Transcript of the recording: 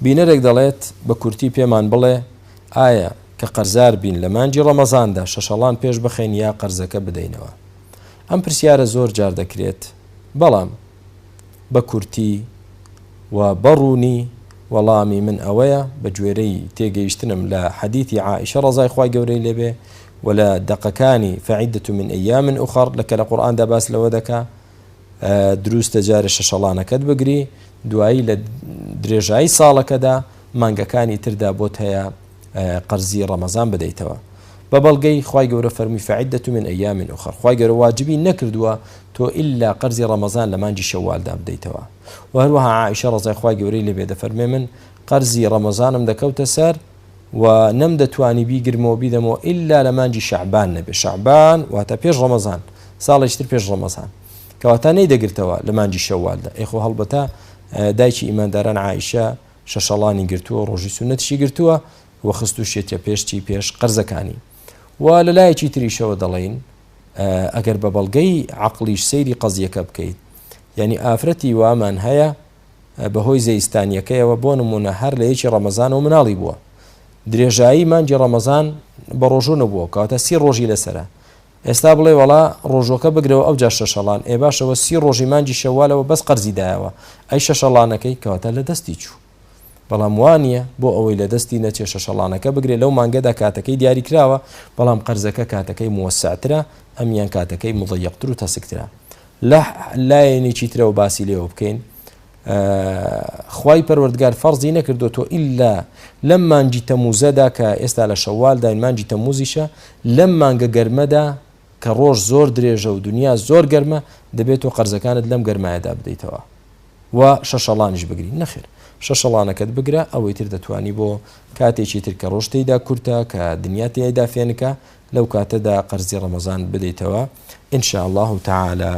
بینەرێک دەڵێت، بە کورتی پێمان بڵێ ئایا کە قەرزار بین لە مانگی ڕەمەزاندا شەشەڵان پێش بخەین یا قەرزەکە بدەینەوە؟ ئەم پرسیارە زۆر جار دەکرێت، بەڵام بە کورتی و بە ڕوونی وەڵامی من ئەوەیە بە گوێرەی تێگەیشتنم لە حەدیثی عائیشە ڕەزای خوای گەورەی لێبێ و لە دەقەکانی فعدة من ایام اخر لە کە لە قورئاندا باس لەوە دەکا دروستە جارێ شەشەڵانەکەت بگری دوایی لە درێژایی ساڵەکەدا مانگەکانی تردا بۆت هەیە قەرزی ڕەمەزان بدەیتەوە بە بەڵگەی خوای گەورە فەرمووی فعدة من ایام اخر خوای گەورە واجبی نەکردووە تۆ ئیلا قەرزی ڕەمەزان لە مانگی شەوالدا بدەیتەوە و هەروەها عائیشە ڕەزای خوای گەورەی لێبێ دەفەرمێ من قەرزی ڕەمەزانم دەکەوتە سەر و نەمدەتوانی بیگرمەوە بیدەمەوە ئیلا لە مانگی شەعبان نەبێ شەعبان واتە پێش ڕەمەزان ساڵێکی تر پێش ڕەمەزان کەواتە نەیدەگرتەوە لە مانگی شەوالدا ئێخۆ هەڵبەتە دایکی ئیمانداران عائیشە شەشەڵانی گرتووە ڕۆژی سوننەتیشی گرتووە و خستوشیەتە پێش چی پێش قەرزەکانی و لە لایەکی تریشەوە دەڵێین ئەگەر بە بەڵگەی عەقڵیش سەیری قەزیەکە بکەیت یعنی ئافرەتی وامان هەیە بەهۆی زەیستانیەکەیەوە بۆ نمونە هەر لە یەکی ڕەمەزانەوە مناڵی بووە درێژایی مانگی ڕەمەزان بە ڕۆژوو نەبووە کەواتە سی ڕۆژی لەسەرە ئێستا بڵێ وەڵا ڕۆژوەکە بگرەوە ئەوجا شەشەڵان ئێ باشەوە سی ڕۆژی مانگی شەوالەوە بەس قەرزی دایەوە ئەی شەشەڵانەکەی کەواتە لە دەستی چوو بەڵام وانییە بۆ ئەوەی لە دەستی نەچێ شەشەڵانەکە بگرێ لەو مانگەدا کاتەکەی دیاری کراوە بەڵام قەرزەکە کاتەکەی موەسەعترە ئەمیان کاتەکەی مضەیەقتر و تەسکترە لە لایەنێکی ترەوە باسی لێوە بکەین خوای پەروەردگار فەرزی نەکردو تۆ ئیلا لەم مانگی تەموزەدا کە ئێستا لە شەوالداین مانگی تەموزیشە لەم مانگە گەرمەدا کە ڕۆژ زۆر درێژە و دنیا زۆر گەرمە دەبێت تۆ قەرزەکانت لەم گەرمایەدا بدەیتەوە و شەشەڵانیش بگری نەخێر شەشەڵانەکەت بگرە ئەوەی تر دەتوانی بۆ کاتێکی تر کە ڕۆژ تێیدا کورتە کە دنیا تێیدا فێنکە لەو کاتەدا قەرزی ڕەمەزان بدەیتەوە ان شاء اللە تعالی.